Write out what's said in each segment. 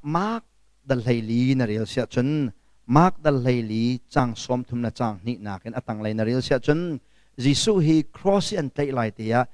Mark dal 14 na rel siah cun Mark dal 14 cang 30 le cang hnihnak in a tanglei na rel siah cun Jesuh hi cross i an tlaih lai te ah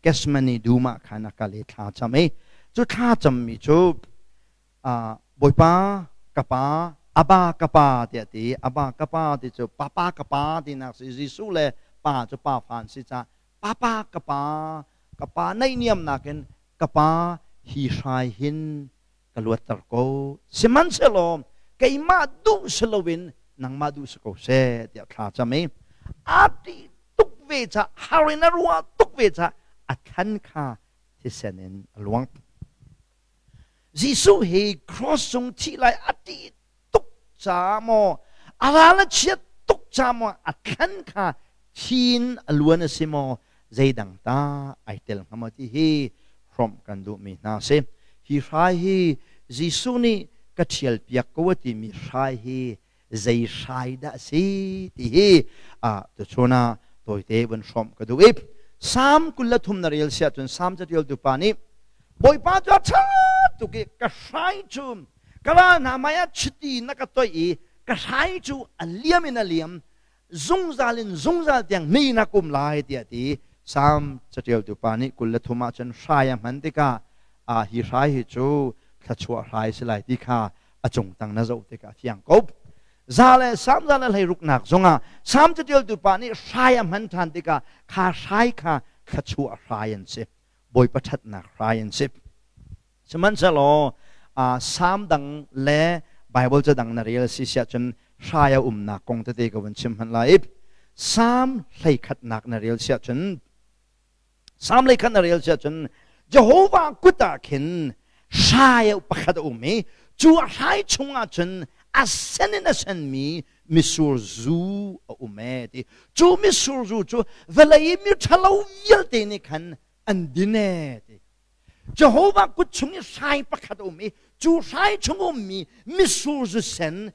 Gethsemane dum ah khan a kal i thla cam i cu thla cammi cu Bawipa ka pa Abba ka pa tiah ti Abba ka pa ti cu papa ka pa tinak si Jesuh le pa cu pa fa an si caah papa ka pa ka pa naihniamnak in ka pa hi hrai hin ka luatter ko sihmanhsehlaw keimah duh si loin nangmah duh si ko seh tiah thla cam i a ṭih tuk ve ca har in a ruah tuk ve ca a thlan kha thisen in a luang. Jesuh hi cross cung thih lai a ṭih tuk ca maw a ral a chiat tuk ca maw a thlan kha thin a luan a si maw zeidang ta ai tel hnga maw ti hi hrawmh kan duhmi hna a si. Hi hrai hi Jesuh nih ka ṭhial piak ko a timi hrai hi zei hrai dah a si ti hi tuchun ah tawite vun hrawmh ka duh i Salm 23 na rel siah cun Salm catialtu pa nih Bawipa cu a ṭha tuk i ka hrai cu ka ral hna hmaiah chiti na ka toih i ka hrai cu a liam in a liam zungzal in zungzal tiang ni na kum lai tiah ti Salm catialtu pa nih 23 ah cun hrai a hman tikah hi hrai hi cu thluachuah hrai si lai ti kha a cung tang na zoh tikah a fiang ko. Za le Salm za le hleiruknak zongah Salm catialtu pa nih hrai a hman ṭhan tikah kha hrai kha thluachuah hrai an si. Bawipa ṭhatnak hrai an si. Sihmanhsehlaw Salm dang le Bible ca dang na rel si siah cun hrai a umnak kong tete ka vun chim hmanh lai. Salm 11nak na rel siah cun Salm 11 na rel siah cun Jehovah kut ah khin hrai pakhat a um i cu a hrai chungah cun a sen in a senmi mitsur zu a um ee ti. Cu mitsur zu cu vawlei i mi ṭhalo vialte nih khan an din ee ti. Jehovah kut chung i hrai pakhat a um i cu hrai chung ummi mitsur zu sen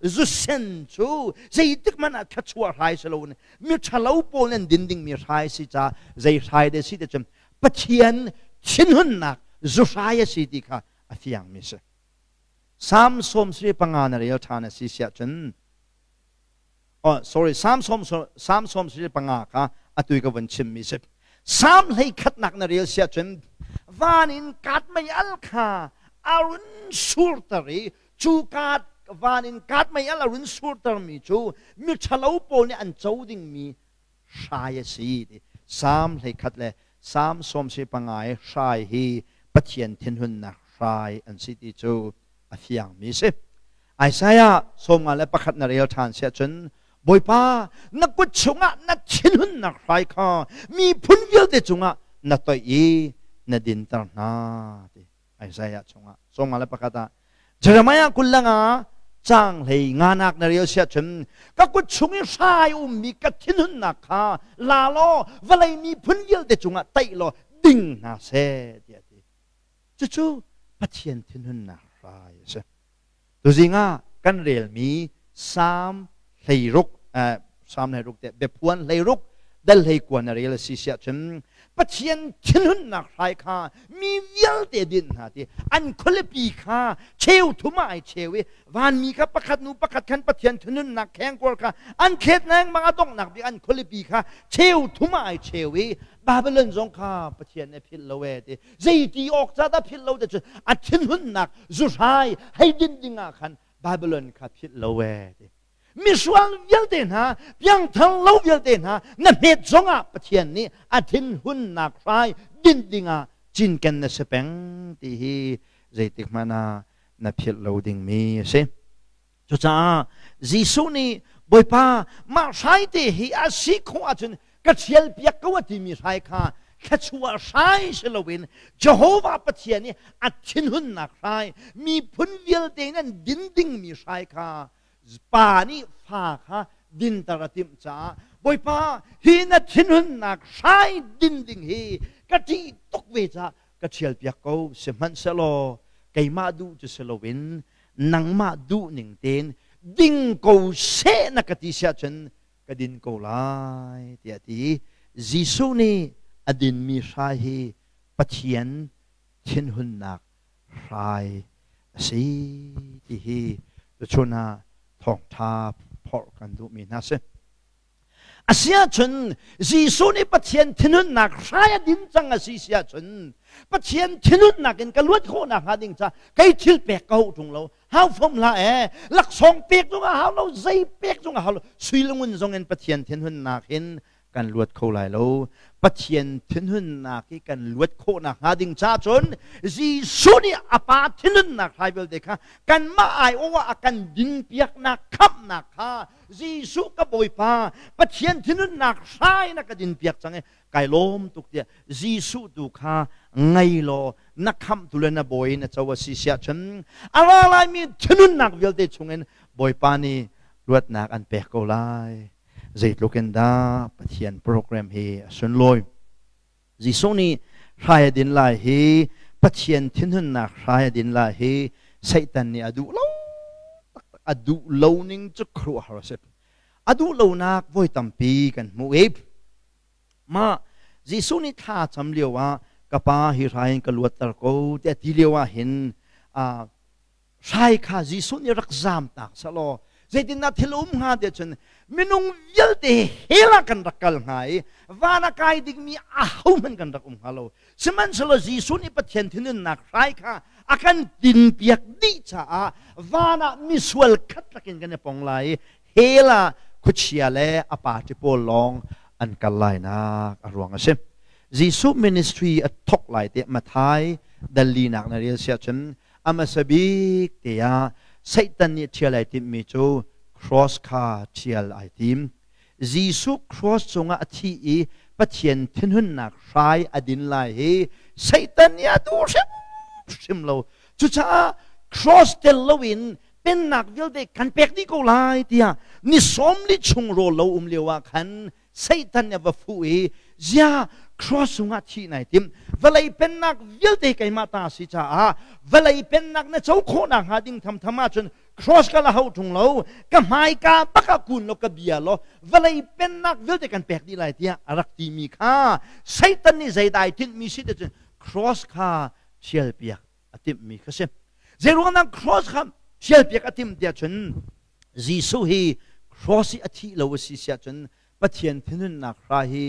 zu sen cu zeitik hmanh ah thluachuah hrai si loin mi ṭhalo pawl nan din dingmi hrai si ca zei hrai de si te cun Pathian thinhunnak zu hrai a si ti kha a fiangmi si. Salm 75 na rel ṭhan a si siah cun oh sorry Salm Salm 75 kha atu ka vun chimmi si. Salm 11 na rel siah cun van in kat mei al kha a run surter i cu kat van in kat mei al a run surtermi cu miṭhalo pawl nih an co dingmi hrai a si ti. Salm 11 le Salm 75 i hrai hi Pathian thinhunnak hrai an si ti cu a fiangmi si. Isaiah 51 na rel ṭhan siah cun Bawipa na kut chungah na thinhunnak hrai kha miphun vialte cungah na toih i na dinter hna ti Isaiah chungah 51 ah Jeremiah 25 caang 15nak na rel siah cun ka kut chung i hrai ummi ka thinhunnak kha la law vawlei miphun vialte cungah taih law ding hna seh tiah a ti. Cucu Pathian thinhunnak hrai a si. Tuzing ah kan relmi Salm 16 Salm 16 te biaphuan 16 dal 19 na rel a si siah cun Pathian thinhunnak hrai kha mi vialte din hna ti an khualipi kha cheu thum ah ai cheu i vanmi kha pakhat nu pakhat khan Pathian thinhunnak khengkuar kha an thlet lengmang a donghnak bik an khualipi kha cheu thum ah ai cheu i Babylon zong kha Pathian nih a philh lo ee ti zeiti awk ca dah philh lo te cu a thinhunnak zuhrai hei din ding ah khan Babylon kha philh lo ee ti misual vialte hna piangthar lo vialte hna na hmet zongah Pathian nih a thinhunnak hrai din dingah cinken na si peng ti hi zeitik hmanh ah na philh lo dingmi a si. Cucaah Jesuh nih Bawipa mah hrai te hi a si khawh ahcun ka ṭhial piak ko a timi hrai kha thluachuah hrai si loin Jehovah Pathian i a thinhunnak hrai miphun vialte in an din dingmi hrai kha pa nih fa kha dinter a timh caah Bawipa hi na thinhunnak hrai din ding hi ka ṭih tuk ve caah ka ṭhial piak ko sihmanhsehlaw keimah duh cu si loin nangmah duh ning tein ding ko seh na ka ti siah cun ka din ko lai tiah a ti. Jesuh nih a dinmi hrai hi Pathian thinhunnak hrai a si ti hi tuchun ah thawngṭha phorh kan duhmi hna si. Asiahcun Jesuh nih Pathian thinhunnak hrai a din cang a si si ahcun Pathian thinhunnak in ka luat khawh nakhnga ding ca kei thil pek ka hau ṭung lo hau fom hlah ee laksawng pek zong a hau lo zei pek zong a hau lo sui le ngun zong in Pathian thinhunnak hin kan luat kho lai lo. Pathian thinhunnak i kan luat khawh nakhnga ding ca cun Jesuh nih a Pa thinhunnak hrai vialte kha kanmah aiawh ah a kan dinpiaknak khamhnak kha Jesuh ka Bawipa Pathian thinhunnak hrai na ka dinpiak cang i kai lawm tuk tiah Jesuh tu kha ngei law na khamhtu le na bawi na co a si siah cun a ra laimi thinhunnak vialte chungin Bawipa nih luatnak an pek ko lai. Zeitluk in dah Pathian program hi a sunlawi. Jesuh nih hrai a din lai hi Pathian thinhunnak hrai a din lai hi Satan nih a duh lo a duh lo ning cu khuaruahhar a si. A duh lonak voi tampi kan hmuh i mah Jesuh nih thla cam lio ah ka pa hi hrai in ka luatter ko tiah ti lio ah hin hrai kha Jesuh nih rak zamtak selaw zeitindah thil um hnga tiah cun minung vialte hell ah kan rak kal hnga i van a kai dingmi ahohmanh kan rak um hnga lo. Sihmanhsehlaw Jesuh nih Pathian thinhunnak hrai kha a kan tinpiak dih caah van ah misual khat lakin kan i pong lai i hell ah khuachia le a party pawl lawng an kal lainak a ruang a si. Jesuh ministry a thok lai te Matthai dallinak na rel siah cun A hmasa bik te ah Satan nih ṭhial ai timhmi cu cross kha ṭhial ai tim. Jesuh cross cungah a thi i Pathian thinhunnak hrai a din lai hi Satan nih a duh hrimhrim lo. Cucaah cross tel loin pennak vialte kan pek dih ko lai tiah ni 40 chung rawl lo um lio ah khan Satan nih a va fuh i zia cross cungah thih nai tim vawlei pennak vialte keimah ta si caah vawlei pennak na co khawh nakhnga ding thamtham ahcun cross ka la hau ṭung lo ka hmaika bak ah kun law ka bia law vawlei pennak vialte kan pek dih lai tiah a rak timi kha Satan nih zeidai tinhmi si te cun cross kha ṭhialpiak a timhmi kha si. Zeiruangah cross kha ṭhialpiak a timh tiah cun Jesuh hi cross i a thih lo a si siah cun Pathian thinhunnak hra hi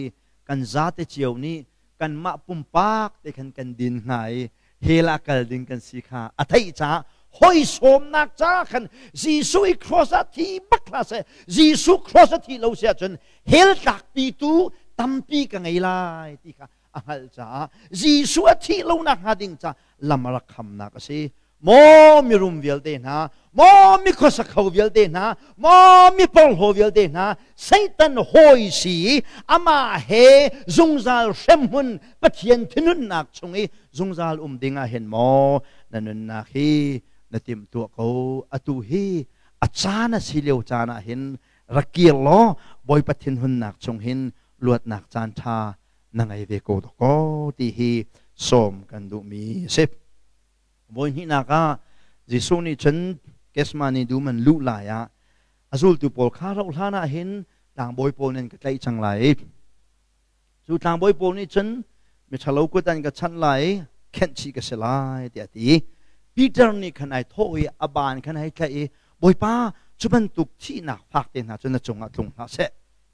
kan zate cio nih kanmah pumpak te khan kan din hnga i hell ah kal ding kan si kha a theih caah hoi sawmnak ca khan Jesuh i cross ah thi bak hlah seh. Jesuh cross a thih lo siah cun hell tlakpi tu tampi ka ngei lai ti kha a hngalh caah Jesuh a thih lo nakhnga ding ca lam a rak khamnak a si. Maw mirum vialte hna, maw mi khuasakho vialte hna, maw mi porhlaw vialte hna, Satan hawi si i amah he zungzal hremhmun Pathian thinhunnak chung i zungzal um ding ah hin maw na nunnak hi na timhtuah ko. Atu hi a caan a si lio caan ah hin rak kir law Bawipa thinhunnak chung hin luatnak caan ṭha na ngei ve ko dawkaw ti hi sawm kan duhmi a si. Voi hnihnak ah Jesuh nih cun Gethsemane dum an luh lai ah a zultu pawl kha rauh hlan ah hin tlangbawi pawl nih an ka tlaih cang lai i cu tlangbawi pawl nih cun miṭhalo kut an ka chanh lai i khenh chih ka si lai tiah a ti. Peter nih khan ai thawh i a baan khan hei tlaih i Bawipa, cu bantuk thihnak fak te hna cu na cungah tlung hlah seh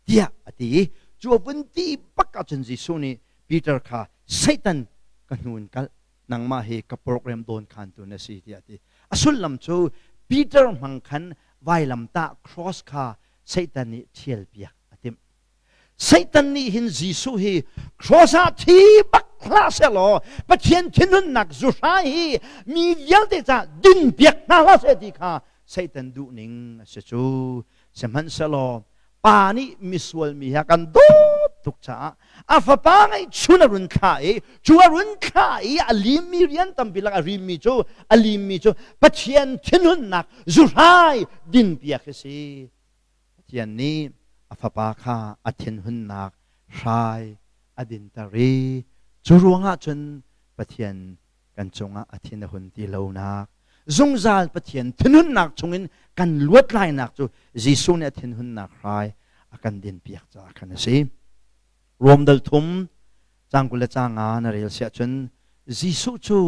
tiah a ti i cu a vun ti bak ahcun Jesuh nih Peter kha Satan ka hnu in kal nangmah hi ka program dawn khantu na si tiah a ti. A sullam cu Peter hmang khan vailamtah cross kha Satan nih ṭhialpiak a timh. Satan nih hin Jesuh hi cross ah thi bak hlah sehlaw Pathian thinhunnak zuhrai hi mi vialte ca dinpiak hna hlah seh ti kha Satan duhning a si cu. Sihmanhsehlaw pa nih misual mi he kan dawt tuk caah a fapa ngeihchun a run thlah i cu a run thlah i a limmi rian tampi lak a rimmi cu a limmi cu Pathian thinhunnak zuhrai dinpiak hi si. Pathian nih a fapa kha a thinhunnak hrai a dinter i cu ruangah cun Pathian kan cungah a thin a hun ti lonak zungzal Pathian thinhunnak chungin kan luat lainak cu Jesuh nih a thinhunnak hrai a kan dinpiak caah khan a si. Rom dal thum cang 25 na rel siah cun Jesuh cu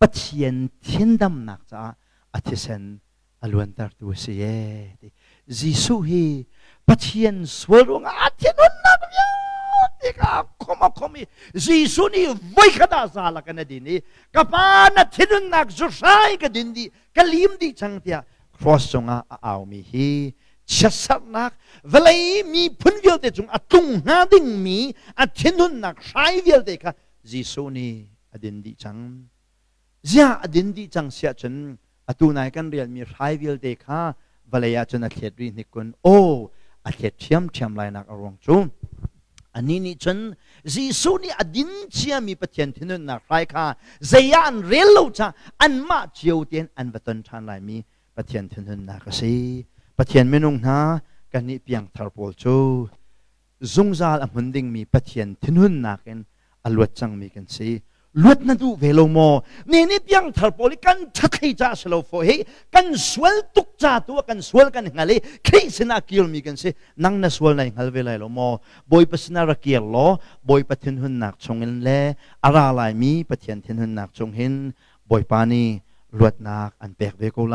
Pathian thindamnak caah a thisen a luantertu a si ee ti. Jesuh hi Pathian sual ruangah a thinhunnak vialte kha a khom a khom i Jesuh nih voikhat ah za lakin a din i ka pa na thinhunnak zu hrai ka din dih ka lim dih cang tiah cross cungah a aumi hi chiatserhnak vawlei miphun vialte cung a tlung hnga dingmi a thinhunnak hrai vialte kha Jesuh nih a din dih cang. Ziah a din dih cang siah cun atu nai kan rialmi hrai vialte kha vawlei ah cun a thlet rih hnik kun. Aw, a thlet ṭhiamṭhiam lainak a ruang cu anih nih cun Jesuh nih a din ciami Pathian thinhunnak hrai kha zei ah an rel lo caah anmah cio tein an va ton ṭhan laimi Pathian thinhunnak a si. Pathian minung hna kannih piangthar pawl cu zungzal a hmun dingmi Pathian thinhunnak in a luat cangmi kan si. Luat na duh ve lo maw? Ne nih piangthar pawl i kan ṭhathlei ca si lo fo hi kan sual tuk ca tu ah kan sual kan hngal i Khrih sinah kirmi kan si. Nang na sual nai hngal ve lai lo maw? Bawipa sinah ra kir law Bawipa thinhunnak chungin le a ra laimi Pathian thinhunnak chung hin Bawipa nih luatnak an pek ve ko lai.